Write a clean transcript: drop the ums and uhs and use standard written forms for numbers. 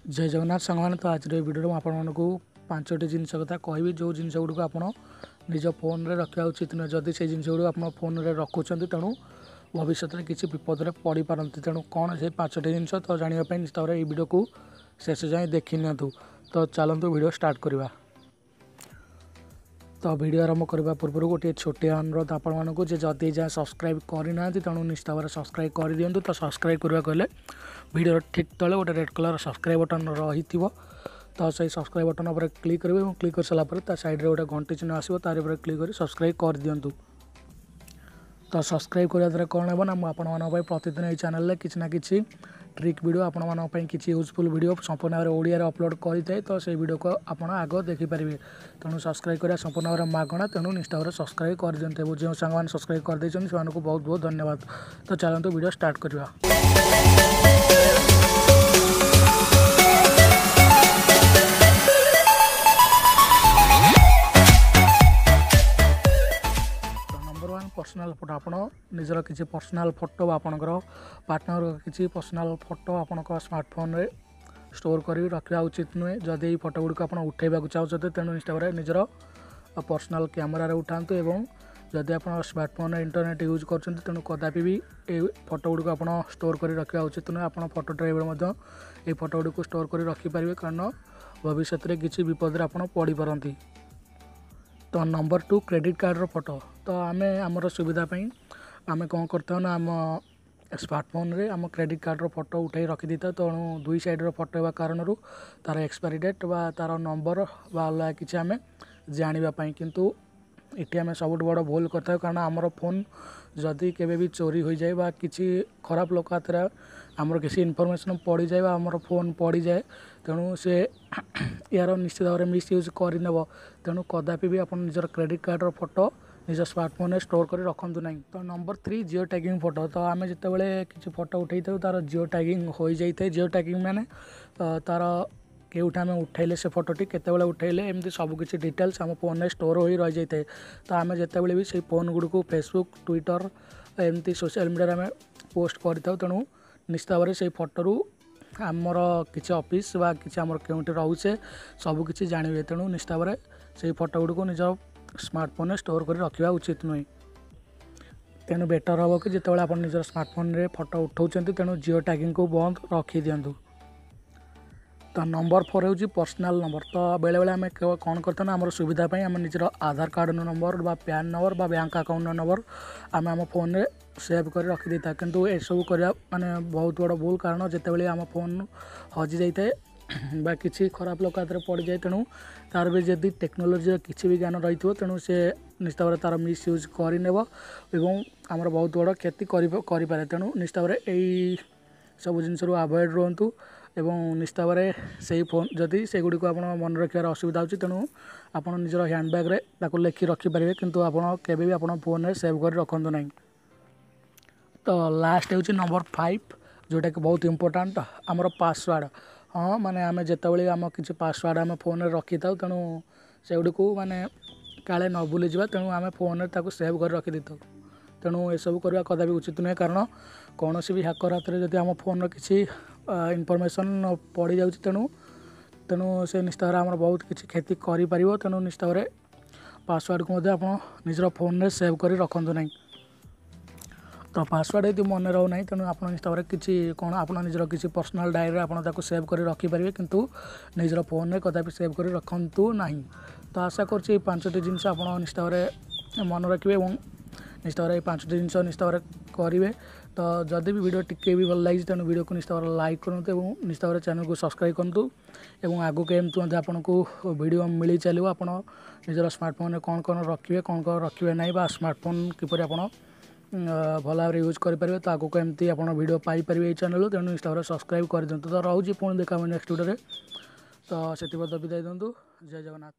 ଜୟ ଜଗନ୍ନାଥ ସାଙ୍ଗମାନେ। ତ ଆଜିର ଏହି ଭିଡ଼ିଓରେ ମୁଁ ଆପଣମାନଙ୍କୁ 5ଟି ଜିନିଷ କଥା କହିବି, ଯେଉଁ ଜିନିଷ ଗୁଡ଼ିକୁ ଆପଣ ନିଜ ଫୋନ୍ରେ ରଖିବା ଉଚିତ ନୁହେଁ। ଯଦି ସେଇ ଜିନିଷ ଗୁଡ଼ିକୁ ଆପଣ ଫୋନ୍ରେ ରଖୁଛନ୍ତି, ତେଣୁ ଭବିଷ୍ୟତରେ କିଛି ବିପଦରେ ପଡ଼ିପାରନ୍ତି। ତେଣୁ କ'ଣ ସେ 5ଟି ଜିନିଷ, ତ ଜାଣିବା ପାଇଁ ନିଶ୍ଚିତ ଭାବରେ ଏହି ଭିଡ଼ିଓକୁ ଶେଷ ଯାଏଁ ଦେଖି ନିଅନ୍ତୁ। ତ ଚାଲନ୍ତୁ ଭିଡ଼ିଓ ଷ୍ଟାର୍ଟ କରିବା। ତ ଭିଡ଼ିଓ ଆରମ୍ଭ କରିବା ପୂର୍ବରୁ ଗୋଟିଏ ଛୋଟିଆ ଅନୁରୋଧ ଆପଣମାନଙ୍କୁ ଯେ ଯଦି ଯାଏଁ ସବସ୍କ୍ରାଇବ୍ କରିନାହାନ୍ତି, ତେଣୁ ନିଶ୍ଚିତ ଭାବରେ ସବସ୍କ୍ରାଇବ୍ କରିଦିଅନ୍ତୁ। ତ ସବସ୍କ୍ରାଇବ୍ କରିବାକୁ ହେଲେ ଭିଡ଼ିଓର ଠିକ୍ ତଳେ ଗୋଟେ ରେଡ଼୍ କଲର୍ ସବସ୍କ୍ରାଇବ୍ ବଟନ୍ ରହିଥିବ, ତ ସେଇ ସବସ୍କ୍ରାଇବ୍ ବଟନ୍ ଉପରେ କ୍ଲିକ୍ କରିବେ ଏବଂ କ୍ଲିକ୍ କରିସାରିଲା ପରେ ତା ସାଇଡ଼୍ରେ ଗୋଟେ ଘଣ୍ଟି ଚିହ୍ନ ଆସିବ, ତାରି ଉପରେ କ୍ଲିକ୍ କରି ସବସ୍କ୍ରାଇବ୍ କରିଦିଅନ୍ତୁ। ତ ସବସ୍କ୍ରାଇବ୍ କରିବା ଦ୍ୱାରା କ'ଣ ହେବ ନା, ମୁଁ ଆପଣମାନଙ୍କ ପାଇଁ ପ୍ରତିଦିନ ଏହି ଚ୍ୟାନେଲରେ କିଛି ନା କିଛି ଟ୍ରିକ୍ ଭିଡ଼ିଓ, ଆପଣମାନଙ୍କ ପାଇଁ କିଛି ୟୁଜଫୁଲ୍ ଭିଡ଼ିଓ ସମ୍ପୂର୍ଣ୍ଣ ଭାବରେ ଓଡ଼ିଆରେ ଅପଲୋଡ଼ କରିଥାଏ। ତ ସେଇ ଭିଡ଼ିଓକୁ ଆପଣ ଆଗ ଦେଖିପାରିବେ। ତେଣୁ ସବସ୍କ୍ରାଇବ୍ କରିବା ସମ୍ପୂର୍ଣ୍ଣ ଭାବରେ ମାଗଣା, ତେଣୁ ନିଶ୍ଚିତ ଭାବରେ ସବସ୍କ୍ରାଇବ୍ କରିଦିଅନ୍ତୁ ଏବଂ ଯେଉଁ ସାଙ୍ଗମାନେ ସବସ୍କ୍ରାଇବ୍ କରିଦେଇଛନ୍ତି, ସେମାନଙ୍କୁ ବହୁତ ବହୁତ ଧନ୍ୟବାଦ। ତ ଚାଲନ୍ତୁ ଭିଡ଼ିଓ ଷ୍ଟାର୍ଟ କରିବା। Number 1, personal photo. ଆପଣ ନିଜର କିଛି ପର୍ସନାଲ୍ ଫଟୋ ବା ଆପଣଙ୍କର ପାର୍ଟନର କିଛି ପର୍ସନାଲ୍ ଫଟୋ ଆପଣଙ୍କ ସ୍ମାର୍ଟଫୋନ୍ରେ ଷ୍ଟୋର୍ କରି ରଖିବା ଉଚିତ ନୁହେଁ। ଯଦି ଏଇ ଫଟୋ ଗୁଡ଼ିକୁ ଆପଣ ଉଠାଇବାକୁ ଚାହୁଁଛନ୍ତି, ତେଣୁ ନିଶ୍ଚିତ ଭାବରେ ନିଜର ପର୍ସନାଲ୍ କ୍ୟାମେରାରେ ଉଠାନ୍ତୁ ଏବଂ ଯଦି ଆପଣ ସ୍ମାର୍ଟଫୋନ୍ରେ ଇଣ୍ଟରନେଟ୍ ୟୁଜ୍ କରୁଛନ୍ତି, ତେଣୁ କଦାପି ବି ଏଇ ଫଟୋ ଗୁଡ଼ିକୁ ଆପଣ ଷ୍ଟୋର୍ କରି ରଖିବା ଉଚିତ ନୁହେଁ। ଆପଣ ଫଟୋ ଡ୍ରାଇଭ୍ରେ ମଧ୍ୟ ଏଇ ଫଟୋ ଗୁଡ଼ିକୁ ଷ୍ଟୋର୍ କରି ରଖିପାରିବେ, କାରଣ ଭବିଷ୍ୟତରେ କିଛି ବିପଦରେ ଆପଣ ପଡ଼ିପାରନ୍ତି। ତ ନମ୍ବର 2, କ୍ରେଡ଼ିଟ୍ କାର୍ଡ଼ର ଫଟୋ। ତ ଆମେ ଆମର ସୁବିଧା ପାଇଁ ଆମେ କ'ଣ କରିଥାଉ ନା, ଆମ ସ୍ମାର୍ଟଫୋନ୍ରେ ଆମ କ୍ରେଡ଼ିଟ୍ କାର୍ଡ଼ର ଫଟୋ ଉଠାଇ ରଖିଦେଇଥାଉ। ତେଣୁ ଦୁଇ ସାଇଡ଼୍ର ଫଟୋ ହେବା କାରଣରୁ ତା'ର ଏକ୍ସପାୟାରି ଡେଟ୍ ବା ତା'ର ନମ୍ବର ବା ଅଲଗା କିଛି ଆମେ ଜାଣିବା ପାଇଁ। କିନ୍ତୁ ଏଠି ଆମେ ସବୁଠୁ ବଡ଼ ଭୁଲ କରିଥାଉ, କାରଣ ଆମର ଫୋନ୍ ଯଦି କେବେ ବି ଚୋରି ହୋଇଯାଏ ବା କିଛି ଖରାପ ଲୋକ ହାତରେ ଆମର କିଛି ଇନଫର୍ମେସନ୍ ପଡ଼ିଯାଏ ବା ଆମର ଫୋନ୍ ପଡ଼ିଯାଏ, ତେଣୁ ସେ ଏହାର ନିଶ୍ଚିତ ଭାବରେ ମିସ୍ୟୁଜ୍ କରିନେବ। ତେଣୁ କଦାପି ବି ଆପଣ ନିଜର କ୍ରେଡ଼ିଟ୍ କାର୍ଡ଼ର ଫଟୋ ନିଜ ସ୍ମାର୍ଟଫୋନ୍ରେ ଷ୍ଟୋର୍ କରି ରଖନ୍ତୁ ନାହିଁ। ତ ନମ୍ବର 3, ଜିଓ ଟ୍ୟାଗିଂ ଫଟୋ। ତ ଆମେ ଯେତେବେଳେ କିଛି ଫଟୋ ଉଠାଇଥାଉ, ତା'ର ଜିଓ ଟ୍ୟାଗିଂ ହୋଇଯାଇଥାଏ। ଜିଓ ଟ୍ୟାଗିଂ ମାନେ ତା'ର କେଉଁଠି ଆମେ ଉଠାଇଲେ, ସେ ଫଟୋଟି କେତେବେଳେ ଉଠାଇଲେ, ଏମିତି ସବୁକିଛି ଡିଟେଲ୍ସ ଆମ ଫୋନ୍ରେ ଷ୍ଟୋର୍ ହୋଇ ରହିଯାଇଥାଏ। ତ ଆମେ ଯେତେବେଳେ ବି ସେଇ ଫୋନ୍ ଗୁଡ଼ିକୁ ଫେସବୁକ୍, ଟ୍ୱିଟର୍, ଏମିତି ସୋସିଆଲ୍ ମିଡ଼ିଆରେ ଆମେ ପୋଷ୍ଟ କରିଥାଉ, ତେଣୁ ନିଶ୍ଚିତ ଭାବରେ ସେଇ ଫଟୋରୁ ଆମର କିଛି ଅଫିସ୍ ବା କିଛି ଆମର କେଉଁଠି ରହୁଛେ, ସବୁକିଛି ଜାଣିବେ। ତେଣୁ ନିଶ୍ଚିତ ଭାବରେ ସେଇ ଫଟୋ ଗୁଡ଼ିକୁ ନିଜ ସ୍ମାର୍ଟଫୋନ୍ରେ ଷ୍ଟୋର୍ କରି ରଖିବା ଉଚିତ ନୁହେଁ। ତେଣୁ ବେଟର୍ ହେବ କି ଯେତେବେଳେ ଆପଣ ନିଜର ସ୍ମାର୍ଟଫୋନ୍ରେ ଫଟୋ ଉଠାଉଛନ୍ତି, ତେଣୁ ଜିଓ ଟ୍ୟାଗିଂକୁ ବନ୍ଦ ରଖିଦିଅନ୍ତୁ। ତ ନମ୍ବର 4 ହେଉଛି ପର୍ସନାଲ୍ ନମ୍ବର। ତ ବେଳେବେଳେ ଆମେ କ'ଣ କରିଥାଉ ନା, ଆମର ସୁବିଧା ପାଇଁ ଆମେ ନିଜର ଆଧାର କାର୍ଡ଼ ନମ୍ବର ବା ପ୍ୟାନ୍ ନମ୍ବର ବା ବ୍ୟାଙ୍କ ଆକାଉଣ୍ଟ ନମ୍ବର ଆମେ ଆମ ଫୋନ୍ରେ ସେଭ୍ କରି ରଖିଦେଇଥାଉ। କିନ୍ତୁ ଏସବୁ କରିବା ମାନେ ବହୁତ ବଡ଼ ଭୁଲ, କାରଣ ଯେତେବେଳେ ଆମ ଫୋନ୍ ହଜିଯାଇଥାଏ ବା କିଛି ଖରାପ ଲୋକ ହାତରେ ପଡ଼ିଯାଏ, ତେଣୁ ତା'ର ବି ଯଦି ଟେକ୍ନୋଲୋଜିର କିଛି ବି ଜ୍ଞାନ ରହିଥିବ, ତେଣୁ ସେ ନିଶ୍ଚିତ ଭାବରେ ତା'ର ମିସ୍ୟୁଜ୍ କରିନେବ ଏବଂ ଆମର ବହୁତ ବଡ଼ କ୍ଷତି କରିପାରେ। ତେଣୁ ନିଶ୍ଚିତ ଭାବରେ ଏଇ ସବୁ ଜିନିଷରୁ ଆଭଏଡ଼ ରୁହନ୍ତୁ ଏବଂ ନିଶ୍ଚିତ ଭାବରେ ସେଇ ଫୋନ୍ ଯଦି ସେଗୁଡ଼ିକୁ ଆପଣ ମନେ ରଖିବାର ଅସୁବିଧା ହେଉଛି, ତେଣୁ ଆପଣ ନିଜର ହ୍ୟାଣ୍ଡବ୍ୟାଗ୍ରେ ତାକୁ ଲେଖି ରଖିପାରିବେ, କିନ୍ତୁ ଆପଣ କେବେ ବି ଆପଣ ଫୋନ୍ରେ ସେଭ୍ କରି ରଖନ୍ତୁ ନାହିଁ। ତ ଲାଷ୍ଟ ହେଉଛି ନମ୍ବର 5, ଯେଉଁଟାକି ବହୁତ ଇମ୍ପୋର୍ଟାଣ୍ଟ, ଆମର ପାସୱାର୍ଡ଼। ହଁ, ମାନେ ଆମେ ଯେତେବେଳେ ଆମ କିଛି ପାସୱାର୍ଡ଼ ଆମ ଫୋନ୍ରେ ରଖିଥାଉ, ତେଣୁ ସେଗୁଡ଼ିକୁ ମାନେ କାଳେ ନ ଭୁଲିଯିବା, ତେଣୁ ଆମେ ଫୋନ୍ରେ ତାକୁ ସେଭ୍ କରି ରଖିଦେଇଥାଉ। ତେଣୁ ଏସବୁ କରିବା କଦାପି ଉଚିତ ନୁହେଁ, କାରଣ କୌଣସି ବି ହ୍ୟାକର୍ ହାତରେ ଯଦି ଆମ ଫୋନ୍ର କିଛି ଇନଫର୍ମେସନ୍ ପଡ଼ିଯାଉଛି, ତେଣୁ ସେ ନିଶ୍ଚିତ ଭାବରେ ଆମର ବହୁତ କିଛି କ୍ଷତି କରିପାରିବ। ତେଣୁ ନିଶ୍ଚିତ ଭାବରେ ପାସୱାର୍ଡ଼କୁ ମଧ୍ୟ ଆପଣ ନିଜର ଫୋନ୍ରେ ସେଭ୍ କରି ରଖନ୍ତୁ ନାହିଁ। ତ ପାସୱାର୍ଡ଼ ଯଦି ମନେ ରହୁନାହିଁ, ତେଣୁ ଆପଣ ନିଶ୍ଚିତ ଭାବରେ କିଛି କ'ଣ ଆପଣ ନିଜର କିଛି ପର୍ସନାଲ୍ ଡାଏରୀରେ ଆପଣ ତାକୁ ସେଭ୍ କରି ରଖିପାରିବେ, କିନ୍ତୁ ନିଜର ଫୋନ୍ରେ କଦାପି ସେଭ୍ କରି ରଖନ୍ତୁ ନାହିଁ। ତ ଆଶା କରୁଛି ଏଇ 5ଟି ଜିନିଷ ଆପଣ ନିଶ୍ଚିତ ଭାବରେ ମନେ ରଖିବେ ଏବଂ ନିଶ୍ଚିତ ଭାବରେ ଏଇ 5ଟି ଜିନିଷ ନିଶ୍ଚିତ ଭାବରେ କରିବେ। ତ ଯଦି ବି ଭିଡ଼ିଓ ଟିକେ ବି ଭଲ ଲାଗିଛି, ତେଣୁ ଭିଡ଼ିଓକୁ ନିଶ୍ଚିତ ଭାବରେ ଲାଇକ୍ କରନ୍ତୁ ଏବଂ ନିଶ୍ଚିତ ଭାବରେ ଚ୍ୟାନେଲକୁ ସବସ୍କ୍ରାଇବ୍ କରନ୍ତୁ ଏବଂ ଆଗକୁ ଏମିତି ମଧ୍ୟ ଆପଣଙ୍କୁ ଭିଡ଼ିଓ ମିଳି ଚାଲିବ। ଆପଣ ନିଜର ସ୍ମାର୍ଟଫୋନ୍ରେ କ'ଣ କ'ଣ ରଖିବେ, କ'ଣ କ'ଣ ରଖିବେ ନାହିଁ ବା ସ୍ମାର୍ଟଫୋନ୍ କିପରି ଆପଣ ଭଲ ଭାବରେ ୟୁଜ୍ କରିପାରିବେ, ତ ଆଗକୁ ଏମିତି ଆପଣ ଭିଡ଼ିଓ ପାଇପାରିବେ ଏଇ ଚ୍ୟାନେଲରୁ। ତେଣୁ ନିଶ୍ଚିତ ଭାବରେ ସବସ୍କ୍ରାଇବ୍ କରିଦିଅନ୍ତୁ। ତ ରହୁଛି, ପୁଣି ଦେଖା ହେବ ନେକ୍ସଟ ଭିଡ଼ିଓରେ। ତ ସେଥିପର୍ଯ୍ୟନ୍ତ ବିଦାୟ ଦିଅନ୍ତୁ। ଜୟ ଜଗନ୍ନାଥ।